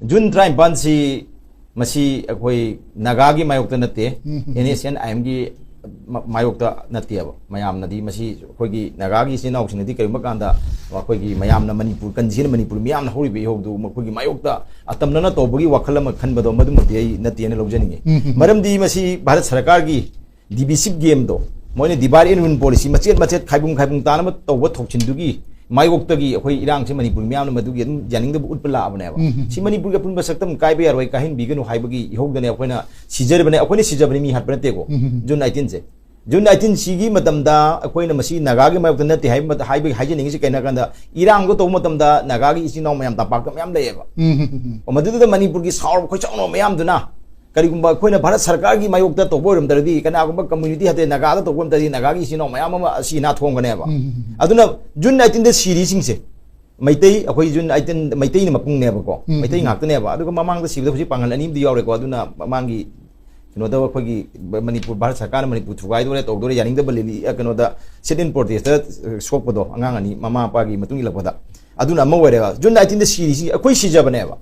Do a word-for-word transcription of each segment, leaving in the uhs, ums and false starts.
June ꯇꯔꯥꯅꯤꯄꯥꯟꯁꯤ ꯃꯁꯤ ꯑꯩꯈꯣꯏ ꯅꯥꯒꯥꯒꯤ ꯃꯥꯌꯣꯛꯇ ꯅꯠꯇꯦ, ꯎꯝ, ꯎꯝ꯫ ꯑꯦꯟ ꯑꯦꯁ ꯑꯦꯟ ꯑꯥꯏ ꯑꯦꯝꯒꯤ ꯃ-, ꯃꯥꯌꯣꯛꯇ ꯅꯠꯇꯦꯕ꯫ ꯃꯌꯥꯝꯅꯗꯤ ꯃꯁꯤ ꯑꯩꯈꯣꯏꯒꯤ ꯅꯥꯒꯥꯒꯤ ꯏꯆꯤꯟ ꯏꯅꯥꯎꯁꯤꯡꯅꯗꯤ ꯀꯔꯤꯒꯨꯝꯕ ꯀꯥꯟꯗ ꯑꯩꯈꯣꯏꯒꯤ ꯃꯌꯥꯝꯅ ꯃꯅꯤꯄꯨꯔ ꯀꯟꯁꯤꯅ ꯃꯅꯤꯄꯨꯔ ꯃꯤꯌꯥꯝꯅ ꯍꯧꯔꯤꯕ ꯏꯍꯧꯗꯨ ꯃꯈꯣꯏꯒꯤ ꯃꯥꯌꯣꯛꯇ ꯑꯇꯝꯅꯅ ꯇꯧꯕꯒꯤ ꯋꯥꯈꯜ ꯑꯃ ꯈꯟꯕꯗꯣ ꯃꯗꯨꯃꯛꯇꯤ ꯑꯩ ꯅꯠꯇꯦꯅ ꯂꯧꯖꯅꯤꯡꯉꯤ꯫ ꯎꯝ, ꯎꯝ, ꯎꯝ꯫ ꯃꯔꯝꯗꯤ ꯃꯁꯤ ꯚꯥꯔꯠ ꯁꯔꯀꯥꯔꯒꯤ divisive gameꯗꯣ, ꯃꯣꯏꯅ divide and rule policy, ꯃꯆꯦꯠ ꯃꯆꯦꯠ, ꯈꯥꯏꯕꯨꯡ ꯈꯥꯏꯕꯨꯡ ꯇꯥꯅꯕ ꯇꯧꯕ ꯊꯧꯁꯤꯟꯗꯨꯒꯤ ꯃꯥꯌꯣꯛꯇꯒꯤ ꯑꯩꯈꯣꯏ ꯏꯔꯥꯡꯁꯤ ꯃꯅꯤꯄꯨꯔ ꯃꯤꯌꯥꯝꯅ ꯃꯗꯨꯒꯤ ꯑꯗꯨꯝ ꯌꯥꯅꯤꯡꯗꯕ ꯎꯠꯄ ꯂꯥꯛꯑꯕꯅꯦꯕ꯫ ꯎꯝ, ꯎꯝ, ꯎꯝ꯫ ꯁꯤ ꯃꯅꯤꯄꯨꯔꯒꯤ ꯑꯄꯨꯟꯕ ꯁꯛꯇꯝ ꯀꯥꯏꯕ ꯌꯥꯔꯣꯏ, ꯀꯥꯏꯍꯟꯕꯤꯒꯅꯨ ꯍꯥꯏꯕꯒꯤ ꯏꯍꯧꯗꯅꯦ ꯑꯩꯈꯣꯏꯅ ꯁꯤꯖꯔꯤꯕꯅꯦ꯫ ꯑꯩꯈꯣꯏꯅ ꯁꯤꯖꯕꯅꯤ, ꯃꯤ ꯍꯥꯠꯄ ꯅꯠꯇꯦꯀꯣ꯫ ꯎꯝ, ꯎꯝ, ꯎꯝ꯫ ꯖꯨꯟ ꯑꯥꯏꯇꯤꯟꯁꯦ, ꯖꯨꯟ ꯑꯥꯏꯇꯤꯟ ꯁꯤꯒꯤ ꯃꯇꯝꯗ ꯑꯩꯈꯣꯏꯅ ꯃꯁꯤ ꯅꯥꯒꯥꯒꯤ ꯃꯥꯌꯣꯛꯇ ꯅꯠꯇꯦ ꯍꯥꯏꯕ ꯃꯇ-, ꯍꯥꯏꯕꯒꯤ ꯍꯥꯏꯖꯅꯤꯡꯉꯤꯁꯤ ꯀꯩꯅꯣ ꯍꯥꯏ ꯀꯥꯟꯗ, ꯏꯔꯥꯡꯗꯣ ꯇꯧꯕ ꯃꯇꯝꯗ ꯅꯥꯒꯥꯒꯤ ꯏꯆꯤꯟ ꯏꯅꯥꯎ ꯃꯌꯥꯝ ꯇꯝꯄꯥꯛꯇ ꯃꯌꯥꯝ ꯂꯩꯌꯦꯕ꯫ ꯎꯝ, ꯎꯝ, ꯎꯝ, ꯎꯝ꯫ ꯃꯗꯨꯗꯨꯗ ꯃꯅꯤꯄꯨꯔꯒꯤ ꯁꯥꯎꯔꯕ ꯈꯣꯏ ꯆꯥꯎꯅꯕ ꯃꯌꯥꯝꯗꯨꯅ ꯀꯔꯤꯒꯨꯝꯕ ꯑꯩꯈꯣꯏꯅ ꯚꯥꯔꯠ ꯁꯔꯀꯥꯔꯒꯤ ꯃꯥꯌꯣꯛꯇ ꯇꯧꯕ ꯑꯣꯏꯔꯝꯗ꯭ꯔꯗꯤ, ꯀꯅꯥꯒꯨꯝꯕ community ꯍꯥꯏꯇꯥꯔꯦ ꯅꯥꯒꯥꯗ ꯇꯧꯕ ꯑꯣꯏꯔꯝꯗ꯭ꯔꯗꯤ, ꯅꯥꯒꯥꯒꯤ ꯏꯆꯤꯟ ꯏꯅꯥꯎ ꯃꯌꯥꯝ ꯑꯃ ꯑꯁꯤ ꯑꯅꯥ ꯊꯣꯡꯒꯅꯦꯕ꯫ ꯎꯝ, ꯎꯝ, ꯎꯝ꯫ ꯑꯗꯨꯅ ꯖꯨꯟ ꯑꯥꯏꯇꯤꯟꯗ ꯁꯤꯔꯤꯁꯤꯡꯁꯦ ꯃꯩꯇꯩ, ꯑꯩꯈꯣꯏ ꯖꯨꯟ ꯑꯥꯏꯇꯤꯟ ꯃꯩꯇꯩꯅ ꯃꯄꯨꯡꯅꯦꯕꯀꯣ, ꯎꯝ, ꯃꯩꯇꯩ ꯎꯝ꯫ ꯉꯥꯛꯇꯅꯦꯕ꯫ ꯑꯗꯨꯒ ꯃꯃꯥꯡꯗ ꯁꯤꯕꯗ ꯍꯧꯖꯤꯛ ꯄꯥꯡꯒꯜ ꯑꯅꯤ ꯑꯃꯗꯤ ꯌꯥꯎꯔꯦꯀꯣ꯫ ꯑꯗꯨꯅ ꯃꯃꯥꯡꯒꯤ ꯀꯩꯅꯣꯗ ꯑꯩꯈꯣꯏꯒꯤ ꯃꯅꯤꯄꯨꯔ, ꯚꯥꯔꯠ ꯁꯔꯀꯥꯔꯅ ꯃꯅꯤꯄꯨꯔ ꯊꯨꯒꯥꯏꯗꯣꯔꯦ, ꯇꯧꯗꯣꯔꯦ, ꯌꯥꯅꯤꯡꯗꯕ ꯂꯤꯂꯤ, ꯑ, ꯀꯩꯅꯣꯗ sit in protestꯇ ꯁꯣꯛꯄꯗꯣ, ꯑꯉꯥꯡ ꯑꯅꯤ ꯃꯃꯥ ꯃꯄꯥꯒꯤ ꯃꯇꯨꯡ ꯏꯜꯂꯛꯄꯗ, ꯑꯗꯨꯅ ꯑꯃ ꯑꯣꯏꯔꯦꯕ꯫ ꯖꯨꯟ ꯑꯥꯏꯇꯤꯟꯗ ꯁꯤꯔꯤꯁꯤ ꯑꯩꯈꯣꯏ ꯁꯤꯖꯕꯅꯦꯕ꯫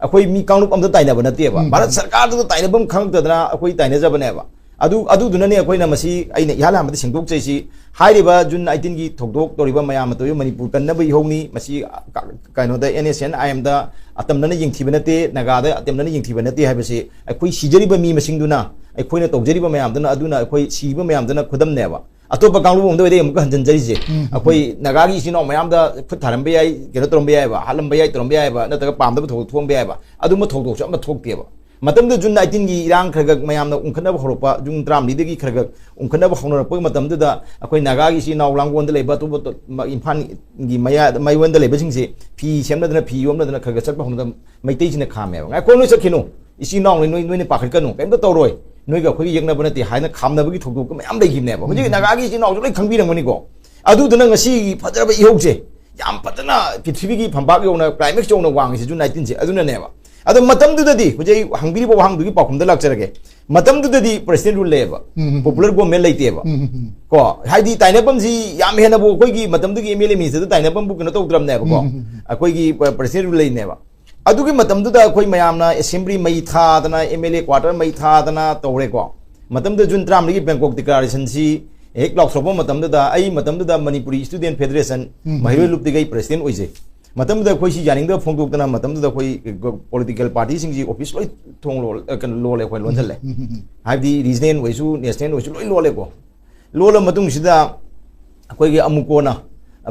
ꯑꯩꯈꯣꯏ ꯃꯤ ꯀꯥꯡꯂꯨꯞ ꯑꯝꯇ ꯇꯥꯏꯅꯕ ꯅꯠꯇꯦꯕ꯫ ꯎꯝ꯫ ꯚꯥꯔꯠ ꯁꯔꯀꯥꯔꯗꯨꯗ ꯇꯥꯏꯅꯐꯝ ꯈꯪꯉꯛꯇꯗꯅ ꯑꯩꯈꯣꯏ ꯇꯥꯏꯅꯖꯕꯅꯦꯕ꯫ ꯑꯗꯨ, ꯑꯗꯨꯗꯨꯅꯅꯦ ꯑꯩꯈꯣꯏꯅ ꯃꯁꯤ, ꯑꯩꯅ ꯏꯍꯥꯟ ꯍꯥꯟꯕꯗ ꯁꯦꯡꯗꯣꯛꯆꯩꯁꯤ꯫ ꯍꯥꯏꯔꯤꯕ ꯖꯨꯟ ꯑꯥꯏꯇꯤꯟꯒꯤ ꯊꯧꯗꯣꯛ ꯇꯧꯔꯤꯕ ꯃꯌꯥꯝ ꯑꯃ ꯇꯧꯔꯤꯕ ꯃꯅꯤꯄꯨꯔ ꯀꯟꯅꯕ ꯏꯍꯧꯅꯤ꯫ ꯃꯁꯤ ꯀ-, ꯀꯩꯅꯣꯗ ꯑꯦꯟ ꯑꯦꯁ ꯑꯦꯟ ꯑꯥꯏ ꯑꯦꯝꯗ ꯑꯇꯝꯅꯅ ꯌꯦꯡꯊꯤꯕ ꯅꯠꯇꯦ, ꯅꯥꯒꯥꯗ ꯑꯇꯝꯅꯅ ꯌꯦꯡꯊꯤꯕ ꯅꯠꯇꯦ ꯍꯥꯏꯕꯁꯤ ꯑꯩꯈꯣꯏ ꯁꯤꯖꯔꯤꯕ ꯃꯤ ꯃꯁꯤꯡꯗꯨꯅ, ꯑꯩꯈꯣꯏꯅ ꯇꯧꯖꯔꯤꯕ ꯃꯌꯥꯝꯗꯨꯅ, ꯑꯗꯨꯅ ꯑꯩꯈꯣꯏ ꯁꯤꯔꯤꯕ ꯃꯌꯥꯝꯗꯨꯅ ꯈꯨꯗꯝꯅꯦꯕ꯫ ꯑꯇꯣꯞꯄ ꯀꯥꯡꯂꯨꯞ ꯑꯃꯗ ꯑꯣꯏꯔꯗꯤ ꯑꯃꯨꯛꯀ ꯍꯟꯖꯤꯟꯖꯔꯤꯁꯦ꯫ ꯎꯝ꯫ ꯑꯩꯈꯣꯏ ꯅꯥꯒꯥꯒꯤ ꯏꯆꯤꯟ ꯏꯅꯥꯎ ꯃꯌꯥꯝꯗ ꯈꯨꯠ ꯊꯥꯔꯝꯕ ꯌꯥꯏ, ꯀꯩꯅꯣ ꯇꯧꯔꯝꯕ ꯌꯥꯏꯕ, ꯍꯥꯠꯂꯝꯕ ꯌꯥꯏ, ꯇꯧꯔꯝꯕ ꯌꯥꯏꯕ, ꯅꯠꯇ꯭ꯔꯒ ꯄꯥꯝꯗꯕ ꯊꯧꯗꯣꯛ ꯊꯣꯛꯑꯝꯕ ꯌꯥꯏꯕ, ꯑꯗꯨꯝꯕ ꯊꯧꯗꯣꯛꯁꯨ ꯑꯃ ꯊꯣꯛꯇꯦꯕ꯫ ꯃꯇꯝꯗꯨꯗ ꯖꯨꯟ ꯑꯥꯏꯇꯤꯟꯒꯤ ꯏꯔꯥꯡ ꯈꯔ ꯈꯔ ꯃꯌꯥꯝꯅ ꯎꯪꯈꯠꯅꯕ ꯍꯧꯔꯛꯄ, ꯖꯨꯟ ꯇꯔꯥꯃꯔꯤꯗꯒꯤ ꯈꯔ ꯈꯔ ꯎꯪꯈꯠꯅꯕ ꯍꯧꯅꯔꯛꯄꯒꯤ ꯃꯇꯝꯗꯨꯗ ꯑꯩꯈꯣꯏ ꯅꯥꯒꯥꯒꯤ ꯏꯆꯤꯟ ꯏꯅꯥꯎ ꯂꯥꯡꯒꯣꯜꯗ ꯂꯩꯕ, ꯑꯇꯣꯞꯄ ꯑꯇꯣꯞ-, ꯃ-, ꯏꯝꯐꯥꯜꯒꯤ ꯃꯌꯥ-, ꯃꯌꯣꯟꯗ ꯂꯩꯕꯁꯤꯡꯁꯦ ꯐꯤ ꯁꯦꯝꯅꯗꯅ, ꯐꯤ ꯌꯣꯝꯅꯗꯅ ꯈꯔ ꯈꯔ ꯆꯠꯄ ꯍꯧꯅꯗꯅ ꯃꯩꯇꯩꯁꯤꯡꯅ ꯈꯥꯝꯃꯦꯕ꯫ "ꯉꯥꯏꯈꯣ, ꯅꯣꯏ ꯆꯠꯈꯤꯅꯨ, ꯏꯆꯤꯟ ꯏꯅꯥꯎꯅꯤ, ꯅꯣꯏ, ꯅꯣꯏꯅ ꯄꯥꯈꯠꯀꯅꯨ, ꯀꯩꯝꯇ ꯇꯧꯔꯣꯏ, ꯅꯣꯏꯒ ꯑꯩꯈꯣꯏꯒ ꯌꯦꯛꯅꯕ ꯅꯠꯇꯦ" ꯍꯥꯏꯅ ꯈꯥꯝꯅꯕꯒꯤ ꯊꯧꯗꯣꯛꯇꯣ ꯃꯌꯥꯝ ꯂꯩꯈꯤꯕꯅꯦꯕ꯫ ꯍꯧꯖꯤꯛ ꯎꯝ꯫ ꯅꯥꯒꯥꯒꯤ ꯏꯆꯤꯟ ꯏꯅꯥꯎꯁꯨ ꯂꯣꯏ ꯈꯪꯕꯤꯔꯝꯒꯅꯤꯀꯣ꯫ ꯑꯗꯨꯗꯨꯅ ꯉꯁꯤꯒꯤ ꯐꯖꯔꯕ ꯏꯍꯧꯁꯦ ꯌꯥꯝ ꯐꯖꯅ ꯄ꯭ꯔꯤꯊꯤꯕꯤꯒꯤ ꯐꯝꯄꯥꯛ ꯌꯧꯅ, climax ꯌꯧꯅ ꯋꯥꯡꯉꯤꯁꯦ ꯖꯨꯟ ꯑꯥꯏꯇꯤꯟꯁꯦ꯫ ꯑꯗꯨꯅꯅꯦꯕ꯫ ꯑꯗꯣ ꯃꯇꯝꯗꯨꯗꯗꯤ ꯍꯧꯖꯤꯛ ꯑꯩ ꯍꯪꯕꯤꯔꯤꯕ ꯋꯥꯍꯪꯗꯨꯒꯤ ꯄꯥꯎꯈꯨꯝꯗ ꯂꯥꯛꯆꯔꯒꯦ꯫ ꯃꯇꯝꯗꯨꯗꯗꯤ president rule ꯂꯩꯌꯦꯕ꯫ ꯎꯝ, ꯎꯝ, ꯎꯝ꯫ Popular government ꯂꯩꯇꯦꯕ꯫ ꯎꯝ, ꯎꯝ, ꯎꯝ꯫ ꯀꯣ, ꯍꯥꯏꯗꯤ ꯇꯥꯏꯅꯐꯝꯁꯤ ꯌꯥꯝ ꯍꯦꯟꯅꯕꯨ ꯑꯩꯈꯣꯏꯒꯤ ꯃꯇꯝꯗꯨꯒꯤ ꯑꯦꯝ ꯑꯦꯜ ꯑꯦ ꯃꯤꯅꯤꯁꯇꯔꯗ ꯇꯥꯏꯅꯐꯝꯕꯨ ꯀꯩꯅꯣ ꯇꯧꯗ꯭ꯔꯕꯅꯦꯕꯀꯣ꯫ ꯎꯝ, ꯎꯝ, ꯎꯝ, ꯎꯝ꯫ ꯑꯩꯈꯣꯏꯒꯤ ꯄ-, president rule ꯂꯩꯅꯦꯕ꯫ ꯑꯗꯨꯒꯤ ꯃꯇꯝꯗꯨꯗ ꯑꯩꯈꯣꯏ ꯃꯌꯥꯝꯅ assembly ꯃꯩ ꯊꯥꯗꯅ, M L A quarter ꯃꯩ ꯊꯥꯗꯅ ꯇꯧꯔꯦꯀꯣ꯫ ꯃꯇꯝꯗꯨꯗ June ꯇꯔꯥꯃꯔꯤꯒꯤ Bangkok Declarationꯁꯤ ꯍꯦꯛ ꯂꯥꯎꯊꯣꯔꯛꯄ ꯃꯇꯝꯗꯨꯗ, ꯑꯩ ꯃꯇꯝꯗꯨꯗ Manipuri Student Federation ꯎꯝ꯫ ꯃꯍꯩꯔꯣꯏ ꯂꯨꯞꯇꯒꯤ ꯑꯩ president ꯑꯣꯏꯖꯩ꯫ ꯃꯇꯝꯗꯨꯗ ꯑꯩꯈꯣꯏꯁꯤ ꯌꯥꯅꯤꯡꯗꯕ ꯐꯣꯡꯗꯣꯛꯇꯅ, ꯃꯇꯝꯗꯨꯗ ꯑꯩꯈꯣꯏ political partyꯁꯤꯡꯁꯤ office ꯂꯣꯏ ꯊꯣꯡ ꯂꯣꯜ-, ꯑ, ꯀꯩꯅꯣ, ꯂꯣꯜꯂꯦ, ꯑꯩꯈꯣꯏ ꯂꯣꯟꯁꯤꯜꯂꯦ꯫ ꯎꯝ, ꯎꯝ, ꯎꯝ꯫ ꯍꯥꯏꯕꯗꯤ regional ꯑꯣꯏꯁꯨ, national ꯑꯣꯏꯁꯨ ꯂꯣꯏ ꯂꯣꯜꯂꯦꯀꯣ꯫ ꯂꯣꯜꯂ ꯃꯇꯨꯡꯁꯤꯗ ꯑꯩꯈꯣꯏꯒꯤ ꯑꯃꯨꯛ ꯀꯣꯟꯅ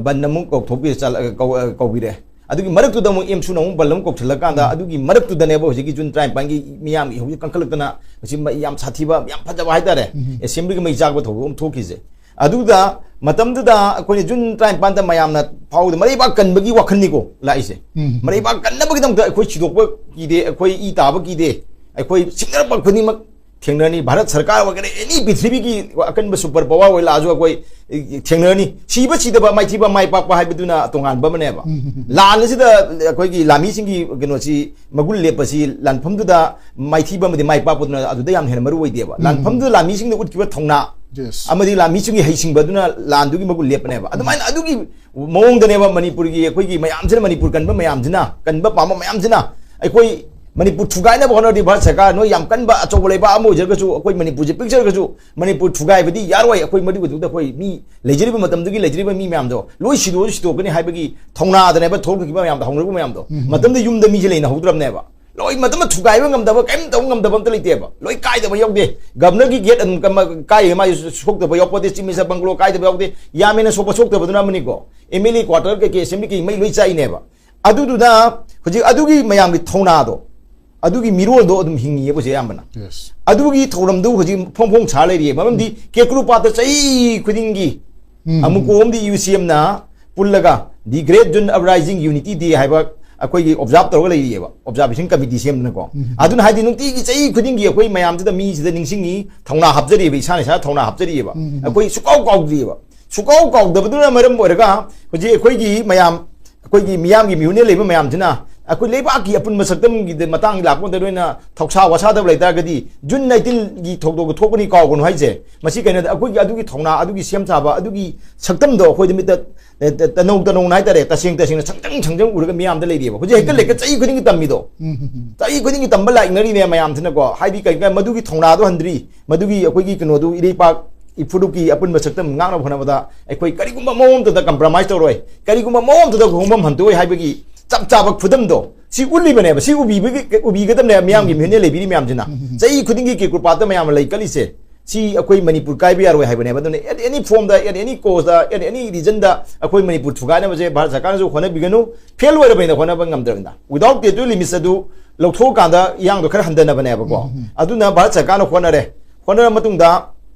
ꯕꯟ ꯑꯃꯨꯛ ꯀꯧꯊꯣꯛꯄꯤ-, ꯆꯠꯂ-, ꯀꯧ-, ꯀꯧꯕꯤꯔꯦ꯫ ꯑꯗꯨꯒꯤ ꯃꯔꯛꯇꯨꯗ ꯑꯃꯨꯛ AMSUꯅ ꯑꯃꯨꯛ ꯕꯟ ꯑꯃꯨꯛ ꯀꯧꯁꯤꯜꯂꯀꯥꯟꯗ, ꯎꯝ꯫ ꯑꯗꯨꯒꯤ ꯃꯔꯛꯇꯨꯗꯅꯦꯕ ꯍꯧꯖꯤꯛꯀꯤ June ꯇꯔꯥꯅꯤꯄꯥꯟꯒꯤ ꯃꯤꯌꯥꯝꯒꯤ ꯍꯧꯖꯤꯛ ꯀꯟꯈꯠꯂꯛꯇꯅ, ꯃꯁꯤ ꯃ-, ꯌꯥꯝ ꯁꯥꯊꯤꯕ, ꯌꯥꯝ ꯐꯖꯕ ꯍꯥꯏꯇꯥꯔꯦ, ꯎꯝ꯫ Assemblyꯒꯤ ꯃꯩ ꯆꯥꯛꯄ ꯊꯧꯗꯣꯛ ꯑꯃ ꯊꯣꯛꯈꯤꯁꯦ꯫ ꯑꯗꯨꯗ ꯃꯇꯝꯗꯨꯗ ꯑꯩꯈꯣꯏꯅ June ꯇꯔꯥꯅꯤꯄꯥꯟꯗ ꯃꯌꯥꯝꯅ ꯐꯥꯎꯕꯗ ꯃꯔꯩꯕꯥꯛ ꯀꯟꯕꯒꯤ ꯋꯥꯈꯜꯅꯤꯀꯣ ꯂꯥꯛꯏꯁꯦ꯫ ꯎꯝ꯫ ꯃꯔꯩꯕꯥꯛ ꯀꯟꯅꯕꯒꯤꯗꯃꯛꯇ ꯑꯩꯈꯣꯏ ꯁꯤꯗꯣꯛꯄ ꯀꯤꯗꯦ, ꯑꯩꯈꯣꯏ ꯏ ꯇꯥꯕ ꯀꯤꯗꯦ, ꯑꯩꯈꯣꯏ ꯁꯤꯡꯅꯔꯛꯄ ꯈꯨꯗꯤꯡꯃꯛ ꯊꯦꯡꯅꯔꯅꯤ꯫ ꯚꯥꯔꯠ ꯁꯔꯀꯥꯔ ꯑꯣꯏꯒꯦꯔꯥ, any ꯄ꯭ꯔꯤꯊꯤꯕꯤꯒꯤ ꯑꯀꯟꯕ super power ꯑꯣꯏ ꯂꯥꯛꯑꯁꯨ ꯑꯩꯈꯣꯏ ꯊꯦꯡꯅꯔꯅꯤ꯫ ꯁꯤꯕ ꯁꯤꯗꯕ, ꯃꯥꯏꯊꯤꯕ ꯃꯥꯏ ꯄꯥꯛꯄ ꯍꯥꯏꯕꯗꯨꯅ ꯇꯣꯉꯥꯟꯕ ꯑꯃꯅꯦꯕ꯫ ꯎꯝ꯫ ꯂꯥꯟ ꯑꯁꯤꯗ ꯑꯩꯈꯣꯏꯒꯤ ꯂꯥꯟꯃꯤꯁꯤꯡꯒꯤ ꯀꯩꯅꯣꯁꯤ, ꯃꯒꯨꯟ ꯂꯦꯞꯄꯁꯤ ꯂꯥꯟꯐꯝꯗꯨꯗ ꯃꯥꯏꯊꯤꯕ ꯑꯃꯗꯤ ꯃꯥꯏ ꯄꯥꯛꯄꯗꯨꯅ ꯑꯗꯨꯗ ꯌꯥꯝ ꯍꯦꯟꯅ ꯃꯔꯨ ꯑꯣꯏꯗꯦꯕ꯫ ꯎꯝ꯫ ꯂꯥꯟꯐꯝꯗꯨꯗ ꯂꯥꯟꯃꯤꯁꯤꯡꯅ ꯎꯠꯈꯤꯕ ꯊꯧꯅꯥ Yes꯫ ꯑꯃꯗꯤ ꯂꯥꯟꯃꯤꯁꯤꯡꯒꯤ ꯍꯩꯁꯤꯡꯕꯗꯨꯅ ꯂꯥꯟꯗꯨꯒꯤ ꯃꯒꯨꯟ ꯂꯦꯞꯄꯅꯦꯕ꯫ ꯑꯗꯨꯃꯥꯏꯅ ꯑꯗꯨꯒꯤ ꯃꯑꯣꯡꯗꯅꯦꯕ ꯃꯅꯤꯄꯨꯔꯒꯤ, ꯑꯩꯈꯣꯏꯒꯤ ꯃꯌꯥꯝꯁꯤꯅ, ꯃꯅꯤꯄꯨꯔ ꯀꯟꯕ ꯃꯌꯥꯝꯁꯤꯅ, ꯀꯟꯕ ꯄꯥꯝꯕ ꯃꯌꯥꯝꯁꯤꯅ ꯑꯩꯈꯣꯏ ꯃꯅꯤꯄꯨꯔ ꯊꯨꯒꯥꯏꯅꯕ ꯍꯣꯠꯅꯔꯗꯤ ꯚꯥꯔꯠ ꯁꯔꯀꯥꯔ, ꯅꯣꯏ ꯌꯥꯝ ꯀꯟꯕ ꯑꯆꯧꯕ ꯂꯩꯕꯥꯛ ꯑꯃ ꯑꯣꯏꯖꯔꯒꯁꯨ, ꯑꯩꯈꯣꯏ ꯃꯅꯤꯄꯨꯔꯁꯦ ꯄꯤꯛꯆꯔꯒꯁꯨ, ꯃꯅꯤꯄꯨꯔ ꯊꯨꯒꯥꯏꯕꯗꯤ ꯌꯥꯔꯣꯏ꯫ ꯑꯩꯈꯣꯏ ꯃꯗꯨꯒꯤꯗꯨꯗ ꯑꯩꯈꯣꯏ ꯃꯤ ꯂꯩꯖꯔꯤꯕ ꯃꯇꯝꯗꯨꯒꯤ ꯂꯩꯖꯔꯤꯕ ꯃꯤ ꯃꯌꯥꯝꯗꯣ ꯂꯣꯏ ꯁꯤꯗꯣꯛꯑꯁꯨ ꯁꯤꯗꯣꯛꯀꯅꯤ ꯍꯥꯏꯕꯒꯤ ꯊꯧꯅꯥꯗꯅꯦꯕ ꯊꯣꯛꯂꯛꯈꯤꯕ ꯃꯌꯥꯝꯗꯣ, ꯍꯧꯅꯔꯛꯄ ꯃꯌꯥꯝꯗꯣ꯫ ꯎꯝ꯫ ꯃꯇꯝꯗ ꯌꯨꯝꯗ ꯃꯤꯁꯦ ꯂꯩꯅꯍꯧꯗ꯭ꯔꯕꯅꯦꯕ꯫ ꯂꯣꯏ ꯃꯇꯝꯗ ꯊꯨꯒꯥꯏꯕ ꯉꯝꯗꯕ, ꯀꯔꯤꯝ ꯇꯧꯕ ꯉꯝꯗꯕ ꯑꯝꯇ ꯂꯩꯇꯦꯕ꯫ ꯂꯣꯏ ꯀꯥꯏꯗꯕ ꯌꯥꯎꯗꯦ꯫ ꯒꯚꯔꯅꯔꯒꯤ ꯒꯦꯠ ꯑꯗꯨꯝ ꯀꯃ-, ꯀꯥꯏꯔꯤꯉꯩ ꯃꯥꯒꯤ ꯁꯣꯛꯇꯕ ꯌꯥꯎꯄꯣꯠꯇꯦ, ꯆꯤꯞ ꯃꯤꯅꯤꯁꯇꯔ ꯕꯪꯒ꯭ꯂꯣ ꯀꯥꯏꯗꯕ ꯌꯥꯎꯗꯦ꯫ ꯌꯥꯝ ꯍꯦꯟꯅ ꯁꯣꯛꯄ ꯁꯣꯛꯇꯕꯗꯨꯅ ꯑꯃꯅꯤꯀꯣ꯫ M L A quarter ꯀꯩꯀꯩ, assembly ꯀꯩ ꯃꯩ ꯂꯣꯏ ꯆꯥꯛꯏꯅꯦꯕ꯫ ꯑꯗꯨꯗꯨꯅ ꯍꯧꯖꯤꯛ ꯑꯗꯨꯒꯤ ꯃꯌꯥꯝꯒꯤ ꯊꯧꯅꯥꯗꯣ, ꯑꯗꯨꯒꯤ ꯃꯤꯔꯣꯜꯗꯣ ꯑꯗꯨꯝ ꯍꯤꯡꯉꯤꯌꯦꯕ ꯍꯧꯖꯤꯛ ꯑꯌꯥꯝꯕꯅ꯫ Yes꯫ ꯑꯗꯨꯒꯤ ꯊꯧꯔꯝꯗꯨ ꯍꯧꯖꯤꯛ ꯐꯣꯡ ꯐꯣꯡ ꯁꯥ ꯂꯩꯔꯤꯌꯦ꯫ ꯃꯔꯝꯗꯤ ꯎꯝ꯫ ꯀꯦꯀ꯭ꯔꯨꯄꯥꯠꯇ ꯆꯍꯤ ꯈꯨꯗꯤꯡꯒꯤ ꯎꯝ꯫ ꯑꯃꯨꯛ ꯀꯣꯝꯗꯤ UCMꯅ ꯄꯨꯜꯂꯒ The Great June Uprising Unity Day ꯍꯥꯏꯕ ꯑꯩꯈꯣꯏꯒꯤ observe ꯇꯧꯔꯒ ꯂꯩꯔꯤꯑꯕ, observation committee ꯁꯦꯝꯗꯅꯀꯣ꯫ ꯎꯝ꯫ ꯑꯗꯨꯅ ꯍꯥꯏꯗꯤ ꯅꯨꯡꯇꯤꯒꯤ ꯆꯍꯤ ꯈꯨꯗꯤꯡꯒꯤ ꯑꯩꯈꯣꯏ ꯃꯌꯥꯝꯁꯤꯗ, ꯃꯤꯁꯤꯗ ꯅꯤꯡꯁꯤꯡꯉꯤ, ꯊꯧꯅꯥ ꯍꯥꯞꯆꯔꯤꯑꯕ, ꯏꯁꯥꯅ ꯏꯁꯥ ꯊꯧꯅꯥ ꯍꯥꯞꯆꯔꯤꯑꯕ꯫ ꯎꯝ꯫ ꯑꯩꯈꯣꯏ ꯁꯨꯀꯥꯎ ꯀꯥꯎꯗ꯭ꯔꯤꯑꯕ꯫ ꯁꯨꯀꯥꯎ ꯀꯥꯎꯗꯕꯗꯨꯅ ꯃꯔꯝ ꯑꯣꯏꯔꯒ ꯍꯧꯖꯤꯛ ꯑꯩꯈꯣꯏꯒꯤ ꯃꯌꯥꯝ, ꯑꯩꯈꯣꯏꯒꯤ ꯃꯤꯌꯥꯝꯒꯤ ꯃꯤꯍꯨꯠꯅ ꯂꯩꯕ ꯃꯌꯥꯝꯁꯤꯅ, ꯑꯩꯈꯣꯏ ꯂꯩꯕꯥꯛꯀꯤ ꯑꯄꯨꯟꯕ ꯁꯛꯇꯝꯒꯤ ꯃꯇꯥꯡꯒꯤ ꯂꯥꯛꯄ ꯃꯇꯝꯗ ꯅꯣꯏꯅ ꯊꯧꯁꯥ ꯋꯥꯁꯥꯗꯕ ꯂꯩꯇꯥꯔꯒꯗꯤ, ꯖꯨꯟ ꯅꯥꯏꯟꯇꯤꯟꯒꯤ ꯊꯧꯗꯣꯛꯇ ꯊꯣꯛꯀꯅꯤ ꯀꯥꯎꯒꯅꯨ ꯍꯥꯏꯁꯦ꯫ ꯃꯁꯤ ꯀꯩꯅꯣꯗ ꯑꯩꯈꯣꯏꯒꯤ ꯑꯗꯨꯒꯤ ꯊꯧꯅꯥ, ꯑꯗꯨꯒꯤ ꯁꯦꯝ ꯁꯥꯕ, ꯑꯗꯨꯒꯤ ꯁꯛꯇꯝꯗꯣ ꯑꯩꯈꯣꯏꯗ ꯃꯤꯠꯇ, ꯑꯦ, ꯇ-, ꯇꯅꯧ ꯇꯅꯧꯅ ꯍꯥꯏꯇꯥꯔꯦ, ꯇꯁꯦꯡ ꯇꯁꯦꯡꯅ ꯁꯪꯆꯪ ꯁꯪꯆꯪ ꯎꯔꯒ ꯃꯤꯌꯥꯝꯗ ꯂꯩꯔꯤꯑꯕ꯫ ꯍꯧꯖꯤꯛ ꯍꯦꯛꯇ ꯂꯩꯀ ꯆꯍꯤ ꯈꯨꯗꯤꯡꯒꯤ ꯇꯝꯃꯤꯗꯣ, ꯆꯍꯤ ꯈꯨꯗꯤꯡꯒꯤ ꯇꯝꯕ ꯂꯥꯛꯅꯔꯤꯅꯦ ꯃꯌꯥꯝꯁꯤꯅꯀꯣ꯫ ꯍꯥꯏꯗꯤ ꯀꯩ ꯀꯩ ꯃꯗꯨꯒꯤ ꯊꯧꯅꯥꯗꯣ ꯍꯟꯗ꯭ꯔꯤ, ꯃꯗꯨꯒꯤ ꯑꯩꯈꯣꯏꯒꯤ ꯀꯩꯅꯣꯗꯨ, ꯏꯔꯩꯄꯥꯛ ꯏꯐꯨꯔꯨꯞꯀꯤ ꯑꯄꯨꯟꯕ ꯁꯛꯇꯝ ꯉꯥꯛꯅꯕ ꯍꯣꯠꯅꯕꯗ ꯑꯩꯈꯣꯏ ꯀꯔꯤꯒꯨꯝꯕ ꯃꯑꯣꯡ ꯑꯃꯠꯇꯗ compromise ꯇꯧꯔꯣꯏ, ꯀꯔꯤꯒꯨꯝꯕ ꯃꯑꯣꯡ ꯑꯃꯠꯇꯗ ꯍꯣꯡꯐꯝ ꯍꯟꯗꯣꯛꯑꯣꯏ ꯍꯥꯏꯕꯒꯤ ꯆꯞ ꯆꯥꯕ ꯈꯨꯗꯝꯗꯣ ꯁꯤ ꯎꯠꯂꯤꯕꯅꯦꯕ꯫ ꯁꯤ ꯎꯕꯤꯕꯒꯤ, ꯎꯕꯤꯒꯗꯕꯅꯦꯕ ꯃꯤꯌꯥꯝꯒꯤ ꯃꯤꯍꯨꯠꯅ ꯂꯩꯕꯤꯔꯤ ꯃꯌꯥꯝꯁꯤꯅ꯫ ꯆꯍꯤ ꯈꯨꯗꯤꯡꯒꯤ ꯀꯦꯀ꯭ꯔꯨꯄꯥꯠꯇ ꯃꯌꯥꯝ ꯑꯃ ꯂꯩ ꯀꯠꯂꯤꯁꯦ꯫ ꯁꯤ ꯑꯩꯈꯣꯏ ꯃꯅꯤꯄꯨꯔ ꯀꯥꯏꯕ ꯌꯥꯔꯣꯏ ꯍꯥꯏꯕꯅꯦꯕ꯫ ꯑꯗꯨꯅ at any form the, at any cost ꯇ, at any reason ꯗ ꯑꯩꯈꯣꯏ ꯃꯅꯤꯄꯨꯔ ꯊꯨꯒꯥꯏꯅꯕꯁꯦ ꯚꯥꯔꯠ ꯁꯔꯀꯥꯔꯅꯁꯨ ꯍꯣꯠꯅꯕꯤꯒꯅꯨ꯫ Fail ꯑꯣꯏꯔꯕꯅꯤꯅ ꯍꯣꯠꯅꯕ ꯉꯝꯗ꯭ꯔꯕꯅꯤꯅ, without territorial limits ꯑꯗꯨ ꯂꯧꯊꯣꯛꯑꯀꯥꯟꯗ ꯏꯌꯥꯡꯗꯣ ꯈꯔ ꯍꯟꯊꯅꯕꯅꯦꯕꯀꯣ꯫ ꯑꯗꯨꯅ ꯚꯥꯔꯠ ꯁꯔꯀꯥꯔꯅ ꯍꯣꯠꯅꯔꯦ꯫ ꯍꯣꯠꯅꯔ ꯃꯇꯨꯡꯗ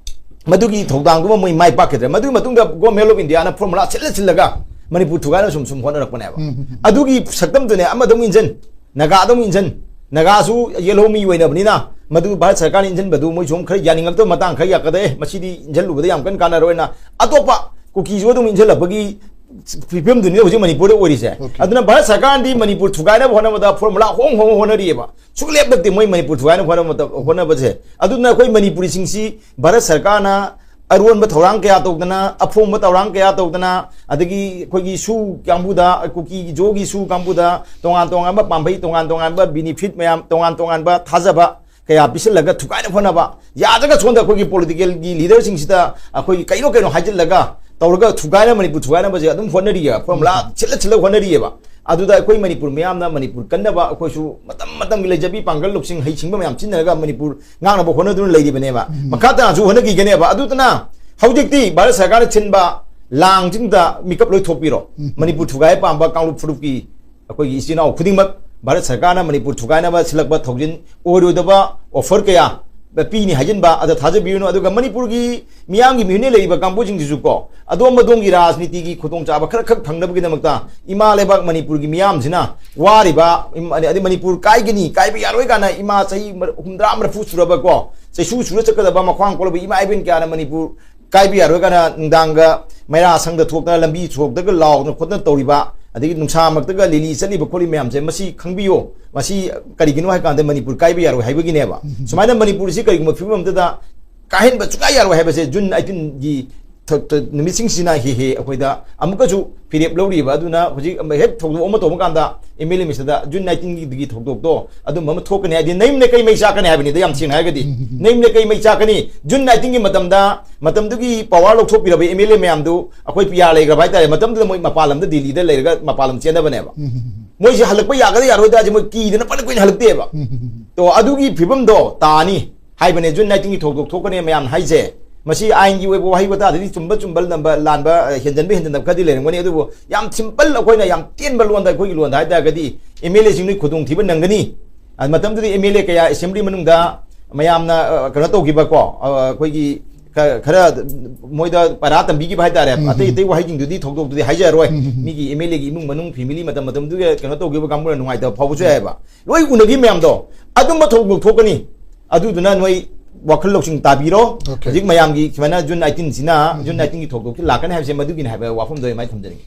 ꯃꯗꯨꯒꯤ ꯊꯧꯗꯥꯡꯗꯨꯃ ꯃꯣꯏ ꯃꯥꯏ ꯄꯥꯛꯈꯤꯗ꯭ꯔꯦ꯫ ꯃꯗꯨꯒꯤ ꯃꯇꯨꯡꯗ Government of India ꯅ formula ꯁꯤꯜꯂ ꯁꯤꯜꯂꯒ ꯃꯅꯤꯄꯨꯔ ꯊꯨꯒꯥꯏꯅꯕ ꯁꯨꯝ ꯁꯨꯝ ꯍꯣꯠꯅꯔꯛꯄꯅꯦꯕ꯫ ꯑꯗꯨꯒꯤ ꯁꯛꯇꯝꯗꯨꯅꯦ ꯑꯃꯗ ꯑꯃꯨꯛ ꯏꯟꯖꯟ, ꯅꯥꯒꯥꯗ ꯑꯃꯨꯛ ꯏꯟꯖꯟ, ꯅꯥꯒꯥꯁꯨ ꯌꯦꯜꯍꯧꯃꯤ ꯑꯣꯏꯅꯕꯅꯤꯅ ꯃꯗꯨ ꯚꯥꯔꯠ ꯁꯔꯀꯥꯔꯅ ꯏꯟꯖꯟꯕꯗꯨ ꯃꯣꯏꯁꯨ ꯑꯃꯨꯛ ꯈꯔ ꯌꯥꯅꯤꯡꯉꯛꯇꯕ ꯃꯇꯥꯡ ꯈꯔ ꯌꯥꯛꯀꯗꯦ, ꯃꯁꯤꯗꯤ ꯏꯟꯖꯜꯂꯨꯕꯗ ꯌꯥꯝ ꯀꯟꯅ ꯀꯥꯟꯅꯔꯣꯏꯅ ꯑꯇꯣꯞꯄ ꯀꯨꯀꯤꯁꯨ ꯑꯗꯨꯝ ꯏꯟꯖꯜꯂꯛꯄꯒꯤ ꯐꯤꯕꯝꯗꯨꯅꯤ ꯍꯧꯖꯤꯛ ꯃꯅꯤꯄꯨꯔꯗ ꯑꯣꯏꯔꯤꯁꯦ꯫ ꯑꯗꯨꯅ ꯚꯥꯔꯠ ꯁꯔꯀꯥꯔꯅꯗꯤ ꯃꯅꯤꯄꯨꯔ ꯊꯨꯒꯥꯏꯅꯕ ꯍꯣꯠꯅꯕꯗ formula ꯍꯣꯡ ꯍꯣꯡ ꯍꯣꯠꯅꯔꯤꯑꯕ꯫ ꯁꯨꯡꯂꯦꯞ ꯂꯦꯞꯇꯦ ꯃꯣꯏ ꯃꯅꯤꯄꯨꯔ ꯊꯨꯒꯥꯏꯅꯕ ꯍꯣꯠꯅꯕ ꯃꯇꯝ, ꯍꯣꯠꯅꯕꯁꯦ꯫ ꯑꯗꯨꯅ ꯑꯩꯈꯣꯏ ꯃꯅꯤꯄꯨꯔꯤꯁꯤꯡꯁꯤ ꯚꯥꯔꯠ ꯁꯔꯀꯥꯔꯅ ꯑꯔꯣꯟꯕ ꯊꯧꯔꯥꯡ ꯀꯌꯥ ꯇꯧꯗꯅ, ꯑꯐꯣꯡꯕ ꯊꯧꯔꯥꯡ ꯀꯌꯥ ꯇꯧꯗꯅ, ꯑꯗꯒꯤ ꯑꯩꯈꯣꯏꯒꯤ ꯁꯨ ꯀꯥꯡꯕꯨꯗ, ꯀꯨꯀꯤ ꯖꯣꯒꯤ ꯁꯨ ꯀꯥꯡꯕꯨꯗ ꯇꯣꯉꯥꯟ ꯇꯣꯉꯥꯟꯕ ꯄꯥꯝꯕꯩ, ꯇꯣꯉꯥꯟ ꯇꯣꯉꯥꯟꯕ benefit ꯃꯌꯥꯝ, ꯇꯣꯉꯥꯟ ꯇꯣꯉꯥꯟꯕ ꯊꯥꯖꯕ ꯀꯌꯥ ꯄꯤꯁꯤꯜꯂꯒ ꯊꯨꯒꯥꯏꯅ ꯍꯣꯠꯅꯕ, ꯌꯥꯗ꯭ꯔꯒ ꯁꯣꯝꯗ ꯑꯩꯈꯣꯏꯒꯤ political ꯒꯤ leader ꯁꯤꯡꯁꯤꯗ ꯑꯩꯈꯣꯏꯒꯤ ꯀꯩꯅꯣ ꯀꯩꯅꯣ ꯍꯥꯏꯖꯤꯜꯂꯒ ꯇꯧꯔꯒ ꯊꯨꯒꯥꯏꯅ, ꯃꯅꯤꯄꯨꯔ ꯊꯨꯒꯥꯏꯅꯕꯁꯦ ꯑꯗꯨꯝ ꯍꯣꯠꯅꯔꯤꯌꯦ, formula ꯁꯤꯜꯂ ꯁꯤꯜꯂ ꯍꯣꯠꯅꯔꯤꯌꯦꯕ꯫ ꯑꯗꯨꯗ ꯑꯩꯈꯣꯏ ꯃꯅꯤꯄꯨꯔ ꯃꯤꯌꯥꯝꯅ ꯃꯅꯤꯄꯨꯔ ꯀꯟꯅꯕ ꯑꯩꯈꯣꯏꯁꯨ ꯃꯇꯝ ꯃꯇꯝꯒꯤ ꯂꯩꯖꯕꯤ ꯄꯥꯡꯒꯜ ꯂꯧꯁꯤꯡ ꯍꯩꯁꯤꯡꯕ ꯃꯌꯥꯝ ꯁꯤꯖꯤꯟꯅꯔꯒ ꯃꯅꯤꯄꯨꯔ ꯉꯥꯛꯅꯕ ꯍꯣꯠꯅꯗꯨꯅ ꯂꯩꯔꯤꯕꯅꯦꯕ꯫ ꯃꯈꯥ ꯇꯥꯅꯁꯨ ꯍꯣꯠꯅꯈꯤꯒꯅꯦꯕ꯫ ꯑꯗꯨꯗꯨꯅ ꯍꯧꯖꯤꯛꯇꯤ ꯚꯥꯔꯠ ꯁꯔꯀꯥꯔꯅ ꯊꯤꯟꯕ ꯂꯥꯡꯁꯤꯡꯗ ꯃꯤꯀꯞ ꯂꯣꯏ ꯊꯣꯛꯄꯤꯔꯣ꯫ ꯃꯅꯤꯄꯨꯔ ꯊꯨꯒꯥꯏ ꯄꯥꯝꯕ ꯀꯥꯡꯂꯨꯞ ꯐꯨꯔꯨꯞꯀꯤ ꯑꯩꯈꯣꯏꯒꯤ ꯏꯆꯤꯟ ꯏꯅꯥꯎ ꯈꯨꯗꯤꯡꯃꯛ ꯚꯥꯔꯠ ꯁꯔꯀꯥꯔꯅ ꯃꯅꯤꯄꯨꯔ ꯊꯨꯒꯥꯏꯅꯕ ꯁꯤꯜꯂꯛꯄ ꯊꯧꯖꯤꯟ ꯑꯣꯏꯔꯣꯏꯗꯕ offer ꯀꯌꯥ ꯄꯤꯅꯤ ꯍꯥꯏꯖꯤꯟꯕ ꯑꯗ ꯊꯥꯖꯕꯤꯔꯨꯅꯨ꯫ ꯑꯗꯨꯒ ꯃꯅꯤꯄꯨꯔꯒꯤ ꯃꯤꯌꯥꯝꯒꯤ ꯃꯤꯍꯨꯠꯅ ꯂꯩꯔꯤꯕ ꯀꯥꯡꯕꯨꯁꯤꯡꯁꯤꯁꯨ ꯀꯣ, ꯑꯗꯣꯝ ꯑꯗꯣꯝꯒꯤ ꯔꯥꯖꯅꯤꯇꯤꯒꯤ ꯈꯨꯗꯣꯡꯆꯥꯕ ꯈꯔ ꯈꯛ ꯐꯪꯅꯕꯒꯤꯗꯃꯛꯇ ꯏꯃꯥ ꯂꯩꯕꯥꯛ ꯃꯅꯤꯄꯨꯔꯒꯤ ꯃꯤꯌꯥꯝꯁꯤꯅ ꯋꯥꯔꯤꯕ, ꯏꯝ-, ꯑꯗꯩ ꯃꯅꯤꯄꯨꯔ ꯀꯥꯏꯒꯅꯤ, ꯀꯥꯏꯕ ꯌꯥꯔꯣꯏ ꯀꯥꯏꯅ ꯏꯃꯥ ꯆꯍꯤ ꯃꯔ-, ꯍꯨꯝꯗ꯭ꯔꯥ ꯃꯔꯐꯨ ꯁꯨꯔꯕ ꯀꯣ, ꯆꯩꯁꯨ ꯁꯨꯔ ꯆꯠꯀꯗꯕ ꯃꯈ꯭ꯋꯥꯡ ꯀꯣꯜꯂꯕ ꯏꯃꯥ ꯏꯕꯦꯟ ꯀꯌꯥꯅ ꯃꯅꯤꯄꯨꯔ ꯀꯥꯏꯕ ꯌꯥꯔꯣꯏ ꯀꯥꯏꯅ ꯅꯨꯡꯗꯥꯡꯒ ꯃꯩꯔꯥ ꯁꯪꯗ ꯊꯣꯛꯇꯅ, ꯂꯝꯕꯤ ꯁꯣꯔꯣꯛꯇꯒ ꯂꯥꯎꯗꯅ ꯈꯣꯠꯇꯅ ꯇꯧꯔꯤꯕ ꯑꯗꯒꯤ ꯅꯨꯡꯁꯥꯃꯛꯇꯒ ꯂꯤꯂꯤ ꯆꯠꯂꯤꯕ ꯈꯣꯠꯂꯤ ꯃꯌꯥꯝꯁꯦ, ꯃꯁꯤ ꯈꯪꯕꯤꯌꯣ꯫ ꯃꯁꯤ ꯀꯔꯤꯒꯤꯅꯣ ꯍꯥꯏ ꯀꯥꯟꯗ ꯃꯅꯤꯄꯨꯔ ꯀꯥꯏꯕ ꯌꯥꯔꯣꯏ ꯍꯥꯏꯕꯒꯤꯅꯦꯕ꯫ ꯁꯨꯃꯥꯏꯅ ꯃꯅꯤꯄꯨꯔꯁꯤ ꯀꯔꯤꯒꯨꯝꯕ ꯐꯤꯕꯝ ꯑꯃꯗ ꯀꯥꯏꯍꯟꯕ ꯁꯨꯡꯌꯥ ꯌꯥꯔꯣꯏ ꯍꯥꯏꯕꯁꯦ ꯖꯨꯟ ꯑꯩꯠꯇꯤꯟꯒꯤ ꯊ-, ꯊ-, ꯅꯨꯃꯤꯠꯁꯤꯡꯁꯤꯅ ꯍꯦ ꯍꯦ ꯑꯩꯈꯣꯏꯗ ꯑꯃꯨꯛꯀꯁꯨ ꯐꯤꯔꯦꯞ ꯂꯧꯔꯤꯕ꯫ ꯑꯗꯨꯅ ꯍꯧꯖꯤꯛ ꯑꯃ ꯍꯦꯛ ꯊꯧꯗꯣꯛ ꯑꯃ ꯇꯧꯕ ꯀꯥꯟꯗ ꯑꯦꯝ ꯑꯦꯜ ꯑꯦ ꯃꯤꯁꯇꯗ ꯖꯨꯟ ꯑꯩꯠꯇꯤꯟꯒꯤ ꯊꯧꯗꯣꯛꯇꯣ ꯑꯗꯨꯝꯕ ꯑꯃ ꯊꯣꯛꯀꯅꯤ ꯍꯥꯏꯗꯤ ꯅꯌꯨꯝ ꯅꯀꯩ ꯃꯩ ꯆꯥꯛꯀꯅꯤ ꯍꯥꯏꯕꯅꯤꯗ, ꯌꯥꯝ ꯁꯦꯡꯅ ꯍꯥꯏꯔꯒꯗꯤ꯫ ꯅꯌꯨꯝ ꯅꯀꯩ ꯃꯩ ꯆꯥꯛꯀꯅꯤ꯫ ꯖꯨꯟ ꯑꯩꯠꯇꯤꯟꯒꯤ ꯃꯇꯝꯗ ꯃꯇꯝꯗꯨꯒꯤ ꯄꯋꯥꯔ ꯂꯧꯊꯣꯛꯄꯤꯔꯕ ꯑꯦꯝ ꯑꯦꯜ ꯑꯦ ꯃꯌꯥꯝꯗꯨ ꯑꯩꯈꯣꯏ ꯄꯤ ꯑꯥꯔ ꯂꯩꯈ꯭ꯔꯕ ꯍꯥꯏꯇꯥꯔꯦ꯫ ꯃꯇꯝꯗꯨꯗ ꯃꯣꯏ ꯃꯄꯥꯟ ꯂꯝꯗ ꯗꯤꯜꯂꯤꯗ ꯂꯩꯔꯒ ꯃꯄꯥꯟ ꯂꯝ ꯆꯦꯟꯅꯕꯅꯦꯕ꯫ ꯃꯣꯏꯁꯦ ꯍꯜꯂꯛꯄ ꯌꯥꯒꯗ꯭ꯔꯥ ꯌꯥꯔꯣꯏꯗ꯭ꯔꯥ ꯍꯥꯏꯁꯦ ꯃꯣꯏ ꯀꯤꯗꯅ ꯐꯅ ꯀꯨꯏꯅ ꯍꯜꯂꯛꯇꯦꯕ꯫ ꯇꯣ ꯑꯗꯨꯒꯤ ꯐꯤꯕꯝꯗꯣ ꯇꯥꯅꯤ ꯍꯥꯏꯕꯅꯦ꯫ ꯖꯨꯟ ꯑꯩꯠꯇꯤꯟꯒꯤ ꯊꯧꯗꯣꯛ ꯊꯣꯛꯀꯅꯤ ꯃꯌꯥꯝ ꯍꯥꯏꯁꯦ꯫ ꯃꯁꯤ ꯑꯥꯏꯟꯒꯤ ꯑꯣꯏꯕ ꯋꯥꯍꯩ ꯋꯥꯇꯥꯗꯗꯤ ꯆꯨꯝꯕ ꯆꯨꯝꯕ ꯂꯝꯕ ꯂꯥꯟꯕ, ꯑ, ꯍꯦꯟꯖꯟꯕ ꯍꯦꯟꯖꯟꯗꯕ ꯈꯔꯗꯤ ꯂꯩꯔꯝꯒꯅꯤ, ꯑꯗꯨꯕꯨ ꯌꯥꯝ ꯁꯤꯝꯄꯜ ꯑꯩꯈꯣꯏꯅ ꯌꯥꯝ ꯇꯦꯟꯕ ꯂꯣꯟꯗ ꯑꯩꯈꯣꯏꯒꯤ ꯂꯣꯟꯗ ꯍꯥꯏ ꯇꯥꯔꯒꯗꯤ ꯑꯦꯝ ꯑꯦꯜ ꯑꯦꯁꯤꯡ ꯅꯣꯏ ꯈꯨꯗꯣꯡꯊꯤꯕ ꯅꯪꯒꯅꯤ꯫ ꯑ, ꯃꯇꯝꯗꯨꯗꯤ ꯑꯦꯝ ꯑꯦꯜ ꯑꯦ ꯀꯌꯥ ꯑꯦꯁꯦꯝꯕ꯭ꯂꯤ ꯃꯅꯨꯡꯗ ꯃꯌꯥꯝꯅ, ꯑ, ꯀꯩꯅꯣ ꯇꯧꯈꯤꯕꯀꯣ, ꯑ, ꯑꯩꯈꯣꯏꯒꯤ ꯈ-, ꯈꯔ ꯃꯣꯏꯗ ꯄꯔꯥ ꯇꯝꯕꯤꯈꯤꯕ ꯍꯥꯏꯇꯥꯔꯦ꯫ ꯎꯝ꯫ ꯑꯇꯩ ꯑꯇꯩ ꯋꯥꯍꯩꯁꯤꯡꯗꯨꯗꯤ ꯊꯧꯗꯣꯛꯇꯨꯗꯤ ꯍꯥꯏꯖꯔꯔꯣꯏ꯫ ꯎꯝ꯫ ꯃꯤꯒꯤ ꯑꯦꯝ ꯑꯦꯜ ꯑꯦꯒꯤ ꯏꯃꯨꯡ ꯃꯅꯨꯡ ꯐꯦꯃꯤꯂꯤ ꯃꯇꯝ ꯃꯇꯝꯗꯨꯒꯤ ꯀꯩꯅꯣ ꯇꯧꯈꯤꯕ ꯀꯥꯡꯕꯨꯅ ꯅꯨꯡꯉꯥꯏꯇꯕ ꯐꯥꯎꯕꯁꯨ ꯌꯥꯏꯑꯕ꯫ ꯂꯣꯏ ꯎꯅꯈꯤ ꯃꯌꯥꯝꯗꯣ ꯑꯗꯨꯝꯕ ꯊꯧꯗꯣꯛ ꯊꯣꯛꯀꯅꯤ꯫ ꯑꯗꯨꯗꯨꯅ ꯅꯣꯏ ꯋꯥꯈꯜ ꯂꯧꯁꯤꯡ ꯇꯥꯕꯤꯔꯣ꯫ ꯑꯣꯀꯦ꯫ ꯍꯧꯖꯤꯛ ꯃꯌꯥꯝꯒꯤ ꯁꯨꯃꯥꯏꯅ ꯖꯨꯟ ꯑꯩꯠꯇꯤꯟꯁꯤꯅ, ꯎꯝ꯫ ꯖꯨꯟ ꯑꯩꯠꯇꯤꯟꯒꯤ ꯊꯧꯗꯣꯛꯁꯤ ꯂꯥꯛꯀꯅꯤ ꯍꯥꯏꯕꯁꯦ ꯃꯗꯨꯒꯤꯅꯤ ꯍꯥꯏꯕ ꯋꯥꯐꯝꯗꯣ ꯑꯗꯨꯃꯥꯏꯅ ꯊꯝꯖꯅꯤꯡꯉꯤ꯫